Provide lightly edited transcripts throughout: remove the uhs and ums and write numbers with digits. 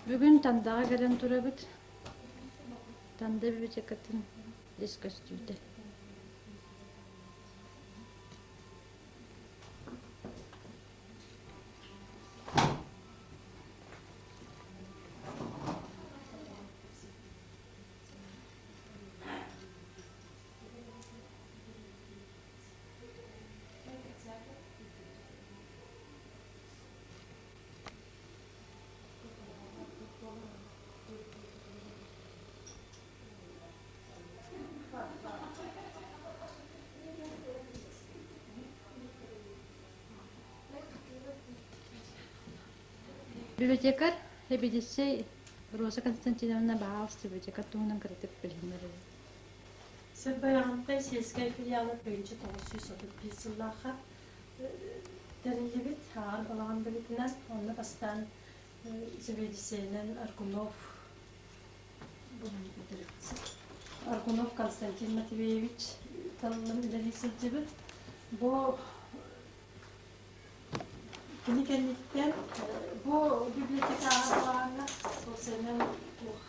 Бүгүн Тандаҕа кэлэн турабыт. Танда библиотекатын ис көстүүтэ. Библиотекарь сэбиэдиссэй Роза Константиновна баһаалыста библиотекарь туһунан кыратык билиһиннэрэр. Сырбайаҕынтай сельскэй филиала 1931 сыллаахха тэриллибит ааҕар балаҕан быһыытынан онно бастаан сэбиэдиссэйинэн Аргунов Аргунов Константин Матвеевич талыллан үлэлии сылдьыбыт. Бу кини кэнниттэн бу библиотека ааҕар балаҕаҥҥа уопсайынан туох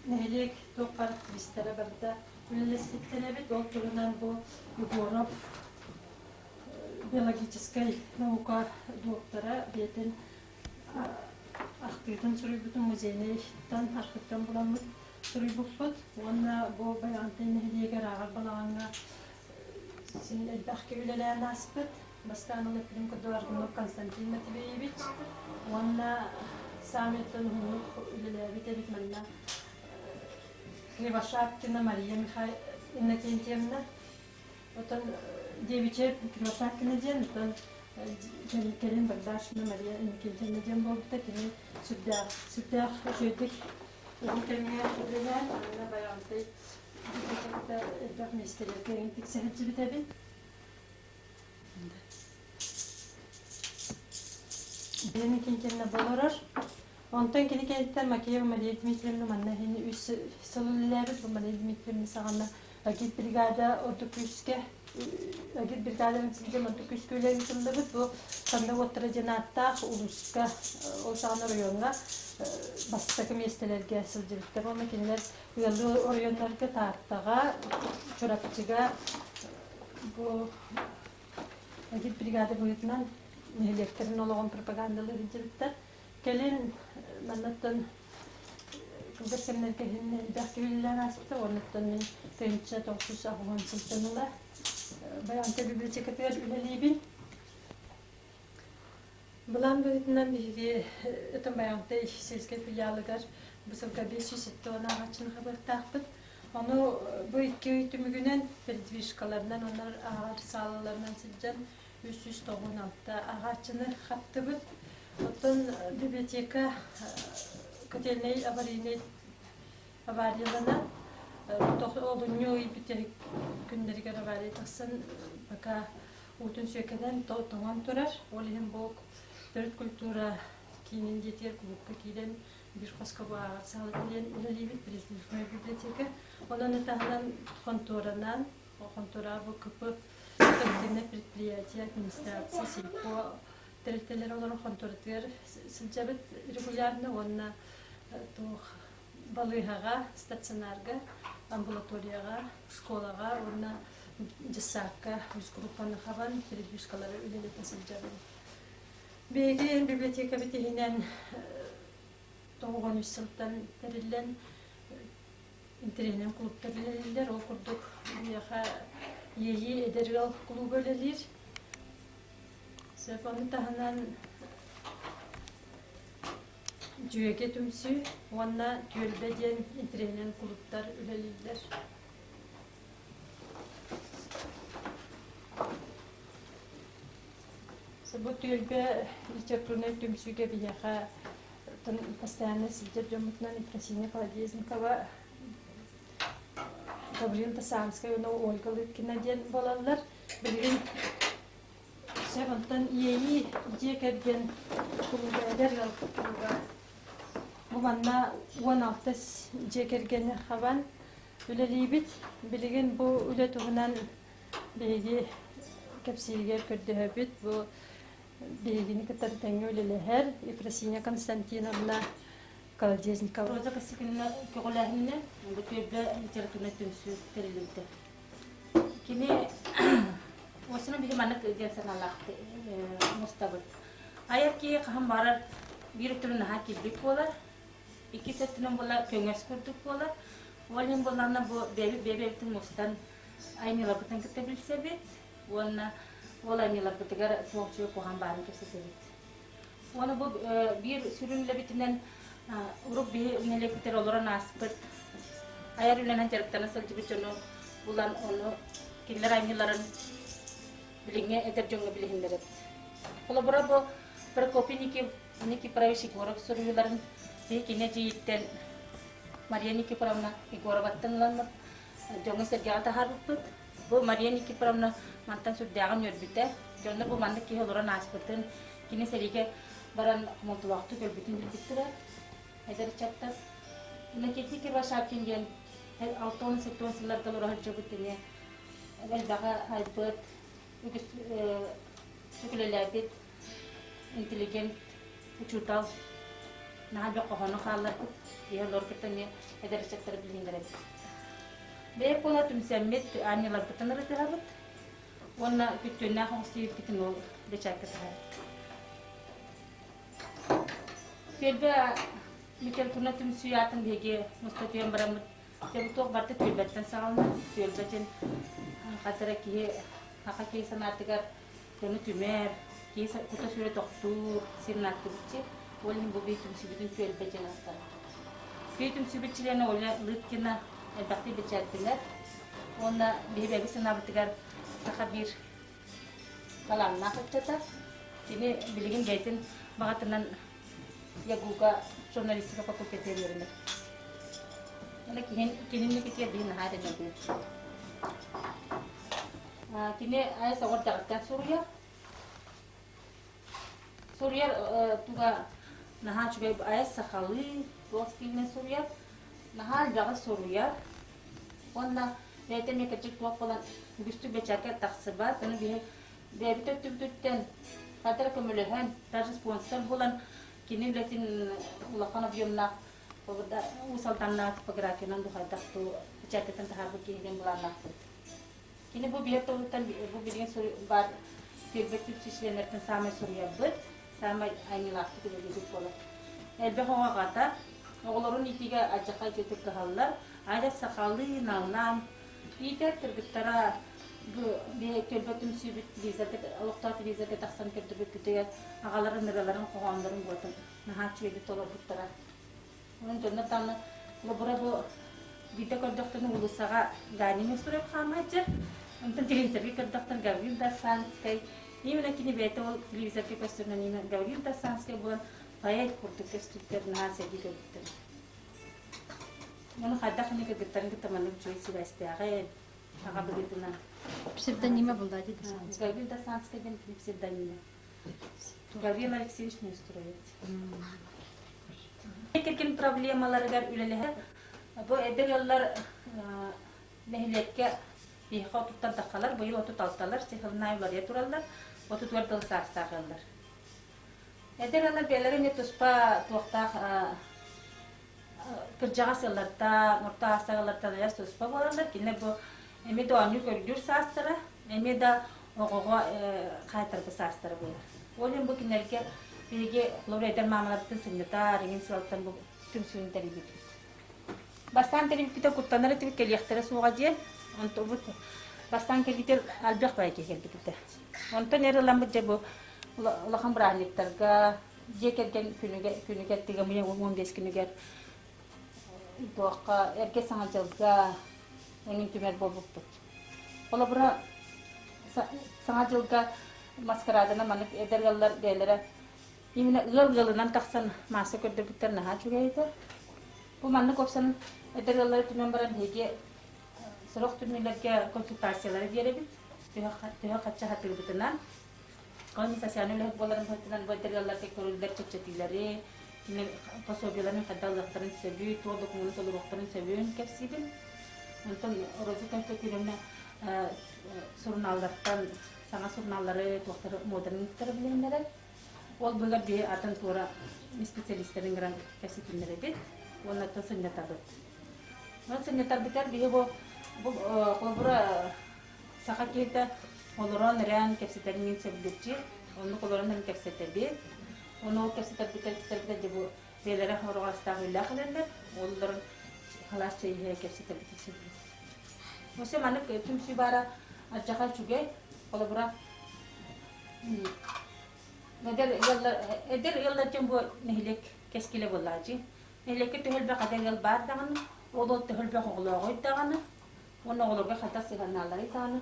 нэһилиэк туох характеристара барыта үлэлэспиттэр эбит. Ол туһунан бу Егоров биологическай наука доктора бэйэтин ахтыытын суруйбутун музейныйтан архыыптан буламмыт суруйбуппут уонна бу Байаҕантай нэһилиэгэр ааҕар балаҕаҥҥа син элбэх киһи үлэлээн ааспыт. Бастаан ол эппитим курдук Аргунов Константин Матвеевич уонна саамайтан уһуннук үлэлээбит эбит манна Кривошапкина Мария Михайловна Иннокентьевна. Оттон девичья Кривошапкина диэн, оттон кэлин Богдашина Мария Иннокентьевна диэн буолбута. Кини сүрдээх сүрдээх үчүгэйдик уһун кэмҥэ үлэлээн, манна Байаҕантай библиотеката элбэх миэстэлэргэ тиксэ сылдьыбыт эбит. Елена Иннокентьевна олорор. Онтон кини кэнниттэн Макеева Мария Дмитриевна манна иһин үс сыл үлэлээбит. Бу Мария Дмитриевна саҕана агитбригада ордук күүскэ агитбригаданан сылдьан ордук күүскэ үлэ ыытыллыбыт. Бу Ханна уоттара диэн ааттаах улууска, ол саҕана оройуоҥҥа бастакы миэстэлэргэ сылдьыбыттар. Уонна кинилэр ыаллыы оройуоннарга Тааттаҕа, Чурапчыга бу агитбригада быһыытынан нэһилиэктэрин олоҕун пропагандалыы сылдьыбыттар. Кэлин маннаттан кылгас кэмнэргэ иһин элбэх киһилээн ааспыта. Оннуттан мин 1990 сылтан ыла Байаҕантай библиотекатыгар үлэлиибин. Былаан быһыытынан биһиги Ытым Байаҕантай сельскэй филиалыгар бу сылга 570 ааҕааччыны хабыахтаахпыт. Ону бу икки ый түмүгүнэн передвижкаларынан уонна ааҕар саалаларынан сылдьан 396 ааҕааччыны хаптыбыт. Оттон библиотека котельнай аварийнай аварияланан олунньу ый бүтэһик күннэригэр авария тахсан пока уутун сүөкэнэн тоҥон турар. Ол иһин бу төрүт культура киинин дьиэтигэр кулуупка киирэн биир хоско бу ааҕар саалата диэн үлэлиибит президентская библиотека. Онон таһынан хонтуоранан, хонтуора бу КП коллективное предприятие, администрация, сельпо тэрилтэлэр олорон хонтуоратыгар сылдьабыт регулярно уонна туох балыыһаҕа, стационарга, амбулаторияҕа, школаҕа уонна дьыссаакка үс группаны хабан передвижкалары үлэлэтэ сылдьабын. Биһиги библиотекабыт иһинэн 93 сылтан тэриллэн интэриэһинэн клубтар үлэлииллэр. Ол курдук биһиэхэ Иэйии эдэр ыал клуба үлэлиир. Сөп, ону таһынан Дьүөгэ түмсүү уонна Түөлбэ диэн интэриэһинэн клубтар үлэлииллэр. Бу түөлбэ литературнай түмсүүгэ биһиэхэ постоянно сылдьар дьоммутунан Ефросинья Колодезникова, Гаврил Тасанскай уонна Ольга Лыткина диэн буолаллар. Билигин сөп онтон Иэйии дьиэ кэргэн кулууба эдэр ыал кулууба бу манна 16 дьиэ кэргэни хабан үлэлиибит. Билигин бу үлэ туһунан биһиги кэпсииригэр көрдөһөбүт. Бу биһигини кытары тэҥҥэ үлэлэһэр Ефросинья Константиновна. Колодезникова. Роза Косякина көҕүлээһининэн бу түөлбэ литературнай түмсүү тэриллибитэ. Кини осина биһи маннык диэн санаалаах мустабыт. Айар киһи хаһан баҕарар биир өттүнэн наһаа килбик буолар, иккис өттүнэн буолар көҥөс курдук буолар. Ол иһин буоллаҕына бу бэйэбит бэйэбитин мустан айымньыларбытын кытта билсэбит уонна ол айымньыларбытыгар туох үчүгэй куһаҕан баарын кэпсэтэбит. Уонна бу биир сүрүн үлэбитинэн урут биһи нэһилиэкпитигэр олорон ааспыт айар үлэнэн дьарыктана сылдьыбыт дьону булан ону кинилэр айымньыларын билиҥҥи эдэр дьоҥҥо билиһиннэрэбит. Холобура бу Прокопий Никифорович Егоров суруйууларын биһи кини эдьиийиттэн Мария Никифоровна Егороваттан ыламмыт дьоҥҥо-сэргэҕэ таһаарбыппыт. Бу Мария Никифоровна мантан сүрдээҕин үөрбүтэ. Дьоннор бу маннык киһи олорон ааспытын, кини сэриигэ баран хомолтолоохтук өлбүтүн билбиттэрэ. Эдэр ыччаттар. Иннокентий Кривошапкин диэн 60-70 сылларга олоро сылдьыбыт кини элбэҕи айбыт, үгүс үлэлээбит интеллигент учуутал наһаа элбэх хоһоону хаалларбыт. Киһи олору кытта эмиэ эдэр ыччаттары билиһиннэрэбит. Бэйэ буола түмсэммит аанньаларбытын ырытыһабыт уонна күттүөннээх оҕус диэбиппитин ол бэчээккэ таһаарбыт. Түөлбэ литературнай түмсүү аатын биһиги муста түһэн бараммыт дьэ туох барыта түөлбэттэн саҕаланар. Түөлбэ диэн хас эрэ киһи саха киһи санаатыгар дьону түмэр, киһи кута-сүрэ тохтуур сирин ааттыыбытчы. Ол иһин бу биир түмсүүбүтүн түөлбэ диэн ааттанар. Биир түмсүүбүт чилиэнэ Оля Лыткина элбэхтик бэчээттэнэр. Уонна биһи бэйэбит санаабытыгар саха биир талааннаах ыччата. Кини билигин бэйэтин баҕатынан ЯГУга журналистика факультетыгар үөрэнэр. Уонна кинини китиэр биһи наһаа эрэнэбит. Кини айас оҕор дэҕиттэн суруйар. Суруйар туга наһаа үчүгэй айас сахалыы туох стилинэн суруйар. Наһаа элбэҕи суруйар. Уонна бэйэтэ эмиэ кырдьык туох буолан үгүстүк бэчээккэ тахсыбат. Ону биһи бэйэбит өттүбүтүттэн хайдах эрэ көмөлөһөн, даже спонсор буолан кини үлэтин улахан объемнаах Уус Алданнаах типографиянан бу хайдах туу бэчээттэтэн таһаарбыт киһи диэн былааннаахпыт. Кини бу биһиэт тылыттан бу билигин баар түөлбэ түмсүү чилиэннэриттэн саамай суруйарбыт, саамай айымньылаахтык үлэлиирбит буолар. Элбэх оҕо аҕата, оҕолорун иитиигэ алдьархай үчүгэйдик кыһаллар, айда сахалыы наллаан иитэр кыргыттара бу биһи түөлбэ түмсүүбүт телевизорга олохтоох телевизорга тахсан көрдөрбүппүтүгэр аҕаларын ырыаларын хоһооннорун буотун наһаа үчүгэйдик толорбуттара. Онон дьоннор даҕаны холобура бу биирдэ көрдөхтөрүнэ уулуссаҕа Ганин устуруйап хаамааччы, онтон телевизорга көрдөхтөр Гаврил Дасанскай, именно кини бэйэтэ ол телевизорга көстөрүнэн именно Гаврил Дасанскай буолан поэт курдук көстүбүттэр наһаа сэргии көрбүттэр. Ону хайдах эмэ кыргыттарын кытта маннык үчүгэй сибээстээҕин, аҕа быһыытынан. Псевдонима была Дасанскай. Гаврил Дасанскай диэн кини псевдонима. Гаврил Алексеевич Неустроевич. Кэргэн проблемаларыгар үлэлэһэр. Бу эдэр ыаллар нэһилиэккэ биһиэхэ отуттан таххалар, быйыл 36-лар, сыһылынай уларыйа тураллар, 34 дыл саастаах ыаллар. Эдэр ыаллар бэйэлэрэ эмиэ туспа туохтаах кырдьаҕас ыаллартан, орто аастаах ыаллартан айас туспа буолаллар. Кинилэр бу эмиэ да оонньуу көрдүүр саастара, эмиэ да оҕоҕо хаайтарбыт саастара буолар. Ол иһин бу кинилэргэ биһиги холобур эдэр маамаларбытын сынньатар, иҥин сыалтан бу түмсүүнү тэрийбиппит. Бастаан тэрийбиппитэ куттанар этибит кэлиэхтэрэ суоҕа диэн, онтубут бастаан кэлбитэ элбэх баайы киһи кэлбитэ. Онтон эр ыламмыт дьэ бу улахан бырааһынньыктарга, дьиэ кэргэн күнүгэр, күнүгэр тыгамыйа 15 күнүгэр туохха эргэ саҥа дьылга эҥин түмэр буолбуппут. Холобура, саҥа дьылга маскараадынан маннык эдэр ыаллар бэйэлэрэ именно ыал ыалынан тахсан маасса көрдөрбүттэр наһаа үчүгэй этэ. Бу маннык уопсан эдэр ыаллары түмэн баран биһиги сорох түмүүлэргэ консультациялары биэрэбит. Төһө хачча хатыыбытынан. Ол социальнай үлэһит буоларын быһыытынан бу эдэр ыалларга көрүллэр чэпчэтиилэри, кини пособиеларын хайдах ылыахтарын сөбүй, туох докумуону толоруохтарын сөбүн кэпсиибин. Онтон Роза Константиновна сурунааллартан саҥа сурунааллары, туохтары муоданан ыыттара билиһиннэрэр. Ол быыгар биһи атын туора специалистарын гынан кэпсэтиннэрэбит уонна оттон сынньатабыт. Онон сынньатарбытыгар биһи бу бу холобура саха киһитэ олорон ирээн кэпсэтэрин мин сөбүлүүччү. Оннук олорон эрэн кэпсэтэбит. Ону ол кэпсэтэрбитэ кэпсэтэрбитэ дьэ бу бэйэлэрэ хоруҕастаах үлэлээх кэлэллэр. Ол олорон халаас чэй иһэ кэпсэтэрбитин сөбүлүүр. Өссө маннык түмсүү баара алдьархай үчүгэй. Холобура Эдэр ыаллар эдэр ыаллар дьон бу нэһилиэк кэскилэ буоллааччы. Нэһилиэккэ төһө элбэх эдэр ыал баар даҕаны, ол ол төһө элбэх оҕолооҕуй даҕаны, уонна оҕолорго хайдах сыһыаннаалларый даҕаны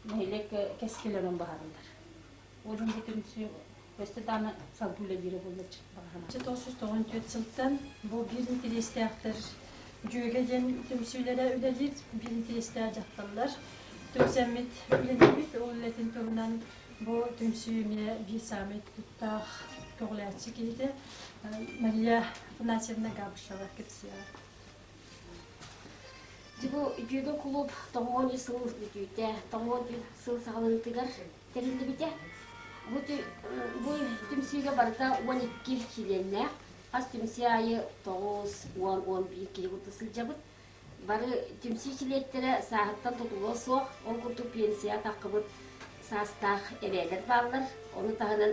нэһилиэк кэскилэ онон быһаарыллар. Ол иһин бу түмсүү өссө даҕаны салгыы үлэлиирэ буоллар баҕа 994 сылтан бу биир интэриэстээхтэр Дьүөгэ диэн түмсүүлэрэ үлэлиир, биир интэриэстээх дьахталлар түмсэммит үлэлиибит. Ол үлэтин туһунан Бу түмсүү эмиэ биир саамай туттаах көҕүлээччи киһитэ Мария Афанасьевна Габышева кэпсиэҕэ. Дьэ бу Дьүөгэ кулууп тоҕуон сыл бүтүүтэ, тоҕуон сыл саҕаланыытыгар тэриллибитэ. Бу, бу түмсүүгэ барыта 12 чилиэннээх. Хас түмсүү аайы 9, 10, 11 киһи курдук сылдьабыт. Бары түмсүү чилиэттэрэ сааһыттан тутулуга суох, ол курдук пенсия таххыбыт саастаах эбээлэр бааллар, ону таһынан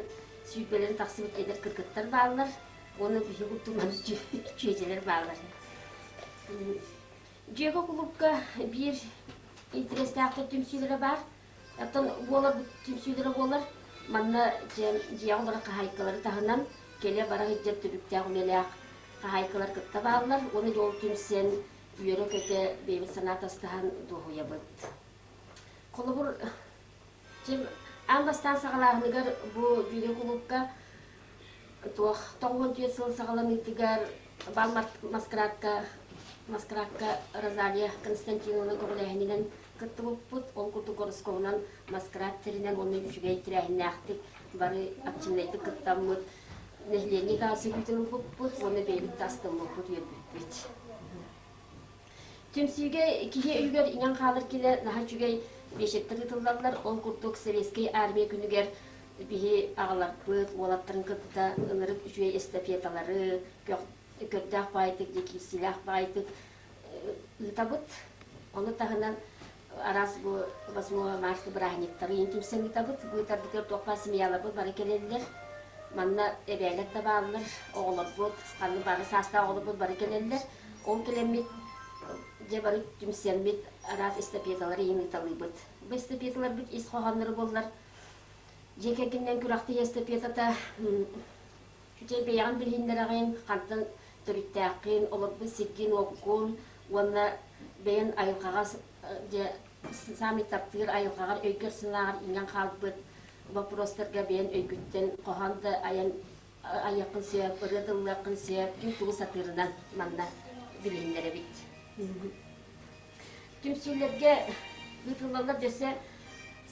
сүүрбэлэрин тахсыбыт эдэр кыргыттар бааллар, уонна биһиги курдук чүөчэлэр бааллар. Дьүөгэ кулуупка биир интэриэстээхтэр түмсүүлэрэ баар. Оттон буолар түмсүүлэрэ буолар. Манна дьиэҕэ олорор хаһаайкалары таһынан кэлэ-бара сылдьар түбүктээх үлэлээх хаһаайкалар кытта бааллар уонна дьол түмсэн үөрэ-көтө бэйэбит санаа тастаһан дуоһуйабыт. Холобур, аан бастаан саҕалааһыныгар бу дьүгэ кулуупка туох 94 сыл саҕаланыытыгар бал маскарадка маскарадка Розалия Константиновна көҕүлээһининэн кыттыбыппыт. Ол курдук гороскобунан маскарад тэринэн уонна үчүгэй тэрээһиннээхтик бары активнайдык кыттаммыт нэһилиэнньэ даҕасы күүтэн ылбыппыт уонна бэйэбит да астыммыппыт, үөрбүппүт. Түмсүүгэ киһи өйүгэр иҥэн хаалар килэ наһаа үчүгэй биэчэрдэр ыытыллаллар. Ол курдук Советскай армия күнүгэр биһи аҕаларбыт, уолаттарын кытта ынырык үчүгэй эстафеталары, көрдөөх баайдык, киирсиилээх баайдык ыытабыт. Ону таһынан араас бу 8 марта бырааһынньыктары иһин түмсэн ыытабыт. Бу ыытарбытыгар туох баар семьяларбыт бары кэлэллэр. Манна эбээлэр да бааллар, оҕолорбут, ханнык бары саастаах оҕолорбут бары кэлэллэр. Ол кэлэммит дьэ бары түмсэммит араас эстафеталары иһин ыыталыыбыт. Бу эстафеталарбыт ис хоһоонноро буоллар дьиэ кэргэнинэн күрэхтэһии эстафетата дьэ бэйэҕин билиһиннэрэҕин, хантан төрүттээххин, олорбут сиргин-уоккун уонна бэйэн айылҕаҕа дьэ саамай таптыыр айылҕаҕар өйгөр-санааҕар иҥэн хаалбыт боппуруостарга бэйэн өйгүттэн хоһоон да айан айыаххын сөп, ырыа тыллыаххын сөп, ким тугу сатыырынан манна билиһиннэрэбит. Түмсүүлэргэ ыытыллаллар дьөссө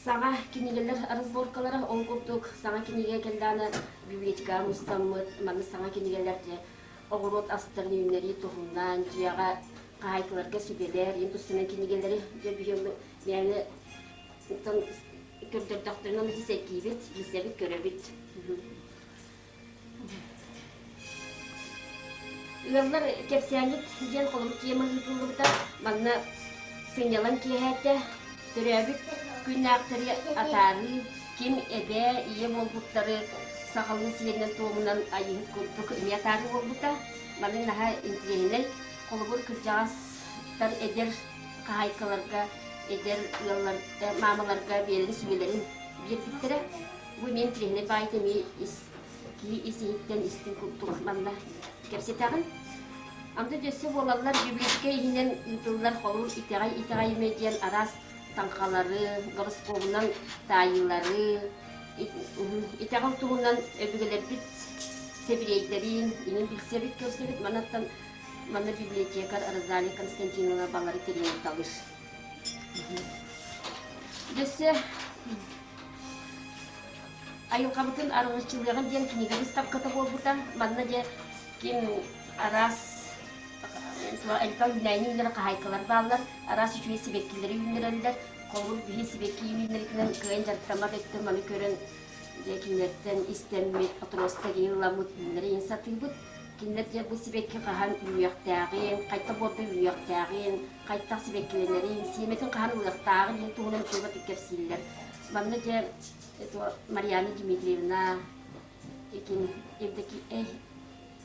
саҥа кинигэлэр разборкалара, ол курдук саҥа кинигэ кэллэҕинэ библиотекаҕа мустаммыт, манна саҥа кинигэлэр дьэ оҕуруот астарын үүннэрии туһунан, дьиэҕэ хаһаайкаларга сүбэлэр, ийэн тустунан кинигэлэри дьэ биһиги мээнэ көрдөрдөхтөрүнэ ону сэргиибит, билсэбит, көрөбүт. Ыаллар кэпсээнньит диэн холобур тема ыытыллыбыта. Манна сынньалаҥ киэһэтэ, төрөөбүт күннээхтэри атаарыы, ким эбээ, ийэ буолбуттары сахалыы сиэринэн-туомунан айыыһыт курдук эмиэ атаарыы буолбута. Маны наһаа интириэһинэй. Холобур, кырдьаҕастар эдэр хаһаайкаларга, эдэр ыаллар, маамаларга биэрэр сүбэлэрин биэрбиттэрэ. Бу эмиэ интириэһинэй баайыта эмиэ ис киһи ис-иһиттэн истиҥ курдук манна кэпсэтэҕин. Анда дьөссө буолаллар библиотека иһинэн ыытыллар холобур итэҕэй итэҕэйимэ диэн араас таҥхалары, гороскобунан таайыылары, итэҕэл туһунан өбүгэлэрбит сэбириэйдэрин иҥин билсэбит, көрсөбүт. Манаттан манна библиотекарь Розалия Константиновна балары тэрийэн талыр. Дьөссө Айылҕабытын арылыччылыаҕын диэн кинигэ быыстапката буолбута. Манна дьэ ким араас элбэх үүнээйини үүннэрэр хаһаайкалар бааллар, араас үчүгэй сибэккилэри үүннэрэллэр. Холобур, биһи сибэкки үүннэритинэн кыайан дьарыктаммат өттө маны көрөн Дьэ кинилэртэн истэммит, отроста ылламмыт үүннэри иһин сатыыбыт. Кинилэр дьэ бу сибэкки хаһан үүнүөхтээҕин, хайта буорда үүнүөхтээҕин, хайтах сибэккилэнэрин, сиэмэтин хаһан ылыахтааҕын иһин туһунан үчүгэй кэпсииллэр. Манна дьэ Марьяна Дмитриевна,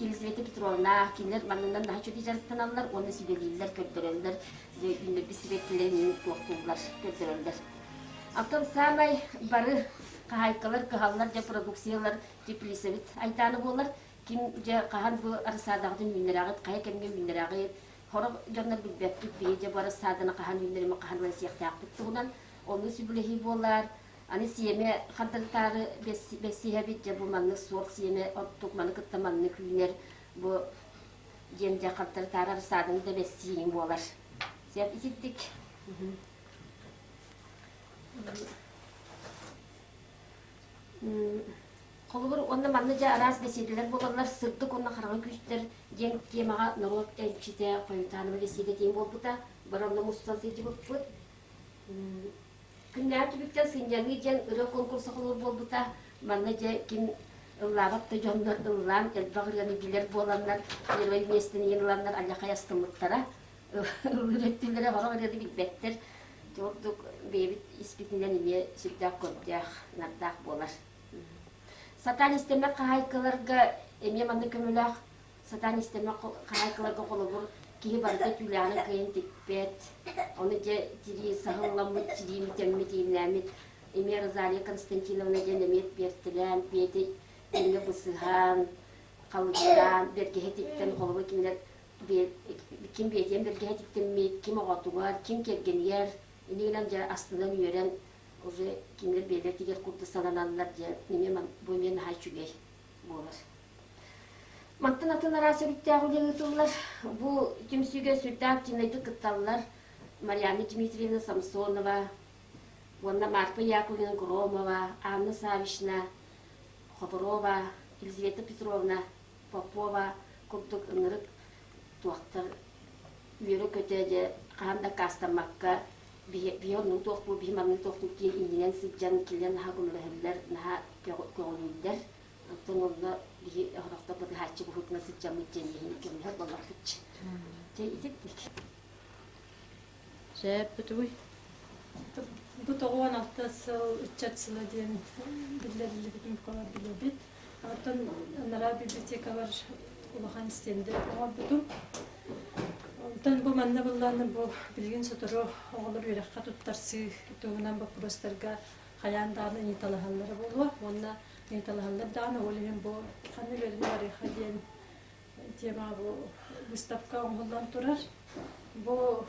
Елизавета Петровна кинилэр маннынан наһаа үчүгэй дьарыктаналлар уонна сүбэлииллэр, көрдөрөллөр, дьэ үүннэрбит сибэккилэрин туохтууллар, көрдөрөллөр. Оттон саамай бары хаһаайкалар кыһаллар дьэ продукциялар теплицабыт айдаана буолар. Ким дьэ хаһан бу арассаадаҕытын үүннэрэҕит, хайа кэмҥэ үүннэрэҕит, сорох дьоннор билбэппит, биһи дьэ бу арассааданы хаһан үүннэримэ, хаһан ылан сиэхтээхпит туһунан. Онно сөбүлэһии буолар. Аны сиэмэ хардырытаары бэссиһэбит, дьэ бу маннык суох сиэмэ ордук маны кытта маннык үүнэр, бу диэн дьэ хардырытаары арассааданы да бэссииҥ буолар. Сөп итирдик. Холобур, уонна манна дьэ араас бэсиэдэлэр буолаллар, сырдык уонна хараҥа күүстэр диэн темаҕа норуот эмчитэ Хойутаанова бэсиэдэ диэн буолбута. Бары онно мустан сылдьыбыппыт. Күннээҕи түбүктэн сынньаныы диэн ырыа конкурса холобур буолбута. Манна дьэ ким ыллаабат да дьоннор ыллаан элбэх ырыаны билэр буоланнар, первай миэстэни иһин ыланнар аллахай астыммыттара. Ыллыыр өттүлэрэ сорох ырыаны билбэттэр. Ити курдук бэйэбит испитинэн эмиэ сүрдээх көрдөөх, нардаах буолар. Сатаан истэммэт хаһаайкаларга эмиэ маннык көмөлөөх. Сатаан истэммэт хаһаайкаларга холобур киһи барыта түүлээҕинэн кыайан тикпэт. Ону дьэ тирии саһылламмыт, тирии бүтэммит, ииннээммит эмиэ Розалия Константиновна диэн эмиэ биэртэлээн, бэйэтэ тэҥҥэ бысыһан, халыҥтаан, бэргэһэ тиктэн, холобур кинилэр ким бэйэтин бэргэһэ тиктэммит, ким оҕотугар, ким кэргэнигэр, иннигинэн дьэ астынан үөрэн уже кинилэр бэйэлэригэр курдук сананаллар дьэ эмиэ бу эмиэ наһаа үчүгэй буолар. Мантан атын араас өрүттээх үлэ ыытыллар. Бу түмсүүгэ сүрдээх активнайдык кытталлар Марианна Дмитриевна Самсонова уонна Марфа Яковлевна Громова, Анна Савична Хоборова, Елизавета Петровна Попова курдук ынырык туохтар үөрэ-көтө дьэ хаһан да аккаастаммакка биһи оннук туохпут, биһи маннык туохпут диэн иннинэн сылдьан кэлэн наһаа көмөлөһөллөр, наһаа көҕүлүүллэр. Оттон онно биһи оһорохтор батыһааччы быһыытынан сылдьаммыт диэн биһини көмөлөһөр буоллахпыт. Дьэ итирдик. Сөп бутугуй. Бу 96 сыл ыччат сыла диэн биллэриллибитин колор билэбит. Оттон анараа библиотекалар улахан стендэ оҥорбутум. Онтон бу манна быллааны бу билигин сотору оҕолор үөрэххэ туттарсыы туһунан боппуруостарга хайаан даҕаны ыйыталаһаллара буолуо уонна ыйыталаһаллар даҕаны ол иһин бу ханна үөрэнэ барыаха диэн тема бу выставка оҥоһуллан турар. Бу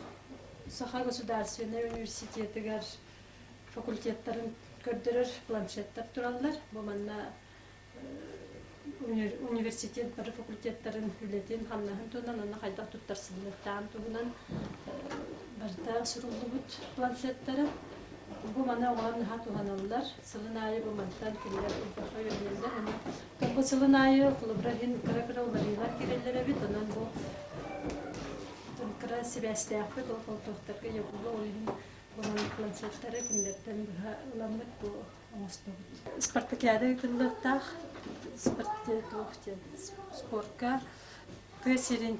Саха государственнай университетыгар факультеттарын көрдөрөр планшеттар тураллар. Бу манна университет бары факультеттарын үлэтин, хамнаһын туһунан уонна хайдах туттарсыллыахтааҕын туһунан барыта суруллубут планшеттара. Бу маны оҕолор наһаа туһаналлар. Сылын аайы бу мантан кинилэр элбэххэ үөрэнэллэр. Онно бу сылын аайы холобура иһин кыра-кыра уларыйыылар киирэллэр эбит. Онон бу кыра сибээстээхпит ол холтуохтарга ябулла ол иһин бу планшеттары кинилэртэн быһа ыламмыт бу оҥостобут. Спартакиада ыытыллыахтаах спортка тыа сирин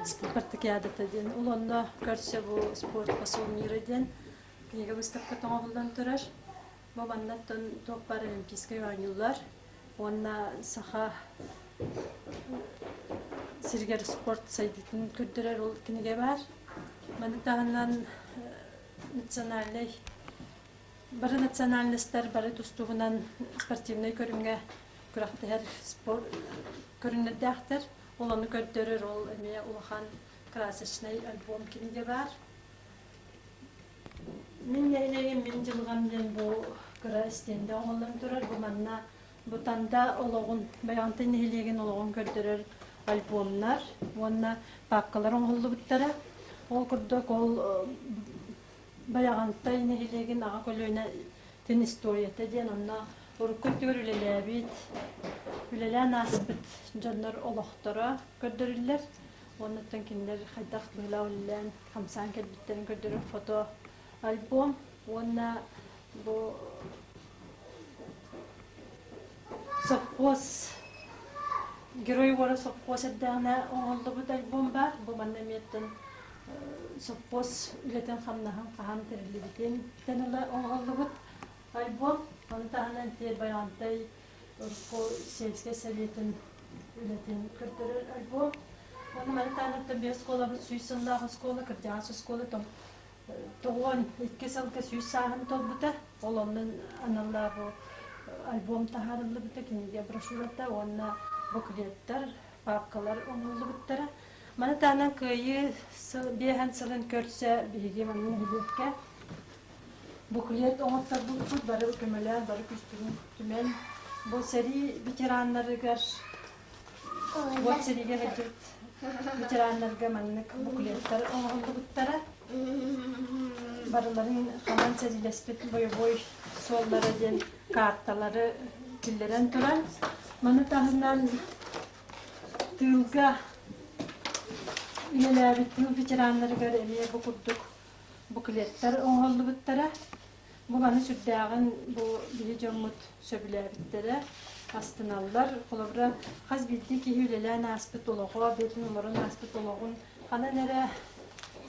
спартакиадата диэн ол онно көрсө бу спорт посол мира диэн книга выставката оҥоһуллан турар. Бу маннаттан туох баар олимпийскай оонньуулар уонна саха сиригэр спорт сайдыытын көрдөрөр ол кинигэ баар. Маны таһынан национальнай бары национальностар бары тустуугунан спортивнай көрүҥҥэ күрэхтэһэр спорт көрүҥнэрдээхтэр. Ол ону көрдөрөр ол эмиэ улахан красочнай альбом кинигэ баар. Мин нэһилиэгим мин дьылҕам диэн бу кыра стендэ оҥоһуллан турар. Бу манна бу Танда олоҕун, Байаҕантай нэһилиэгин олоҕун көрдөрөр альбомнар уонна паапкалар оҥоһуллубуттара. Ол курдук ол Байаҕантай нэһилиэгин аҕа көлүөнэтин историята диэн онно урукку өттүгэр үлэлээбит, үлэлээн ааспыт дьоннор олохторо көрдөрүллэр. Уоннаттан кинилэр хайдах быһыылаах үлэлээн, хамсаан кэлбиттэрин көрдөрөр фото альбом уонна бу. Сопхуос Герой уора сопхуос эрдэҕинэ оҥоһуллубут альбом баар. Бу манна эмиэттэн сопхуос үлэтин-хамнаһын хаһан тэриллибитин ыла оҥоһуллубут альбом. Ону таһынан Тиэр Байаҕантай урукку сельскэй советын үлэтин көрдөрөр альбом. Уонна маны таһынан биэс оскуолабыт 100 сыллаах оскуола, кырдьаҕас оскуола 92 сылга 100 сааһын толбута. Ол оннун аналлаах бу альбом таһаарыллыбыта, кинигэ брошюрата уонна буклеттар, папкалар оҥоһуллубуттара. Маны таһынан Кыайыы биэһэн сылын көрсө биһиги манна нэһилиэккэ буклет оҥотторбуппут, бары көмөлөөн, бары күүспүтүн түмэн бу сэрии ветераннарыгар уот сэриигэ сылдьыбыт ветераннарга маннык буклеттар оҥоһуллубуттара. Барыларын ханан сэриилэспит бойобуой суоллара диэн карталары киллэрэн туран, маны таһынан тыылга үлэлээбит тыыл ветераннарыгар эмиэ бу курдук буклеттар оҥоһуллубуттара. Бу маны сүрдээҕин бу биһи дьоммут сөбүлээбиттэрэ, астыналлар. Холобура, хас биирдии киһи үлэлээн ааспыт олоҕо, бэйэтин олорон ааспыт олоҕун ханан эрэ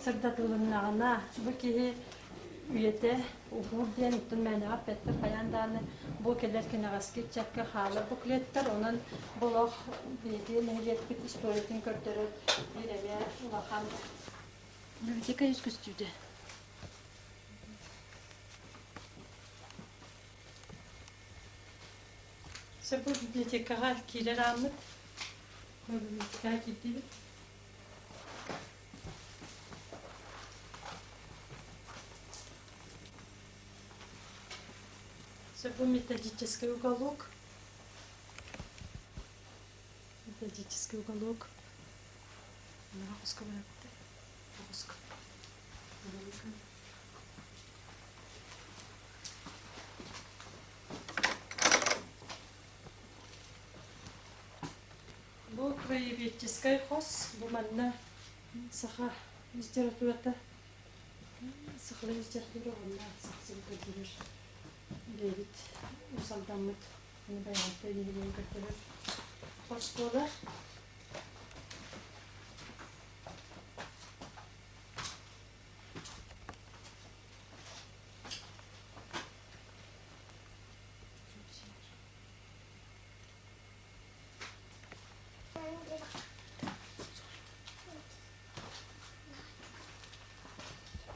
сырдатылыннаҕына, бу киһи үйэтэ уһуур диэн оттон мээнэҕэ эппэттэр хайаан даҕаны бу кэлэр кэнэҕэски ыччакка хаалар буклеттар. Онон бу олох биһиги нэһилиэкпит историятын көрдөрөр биир эмиэ улахан Библиотека үс көстүүтэ. Сөп библиотекаҕа киирэр ааммыт. Библиотекаҕа киирдибит. Сөп методический уголок. Методический уголок. Бу краеведческай хос, бу манна саха литературата, сахалыы литература уонна саха сирин көрдөрөр бэйэбит усалдаммыт байҕалта нэһилиэгин көрдөрөр хос буолар.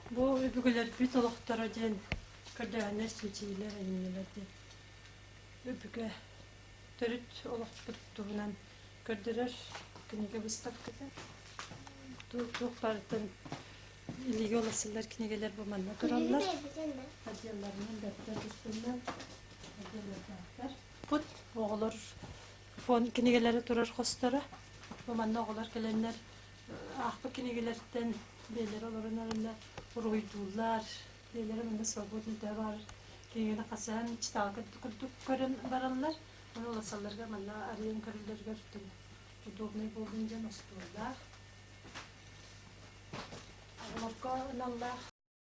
Бу өбүгэлэрбит олохторо диэн көрдөһөннөр чинчийиилэр айымньылар диэн өбүгэ төрүт олохпут туһунан көрдөрөр кинигэ быыстапката. Туох барытын илиигэ уларсыллар кинигэлэр бу манна тураллар. Отделларынан бэртэр тустуннар, отделлардаахтар. Пут оҕолор фон кинигэлэри турар хосторо. Бу манна оҕолор кэлэннэр аахпыт кинигэлэртэн бэйэлэрэ олорон эрэллэр, уруһуйдууллар, бэйэлэрэ манна свободный төһө баар кинигэни хасыһан читалка курдук көрөн бараллар. Ону уларсалларыгар манна арыйан көрөллөрүгэр удобнай буоллун диэн остуоллаах. Оҕолорго аналлаах.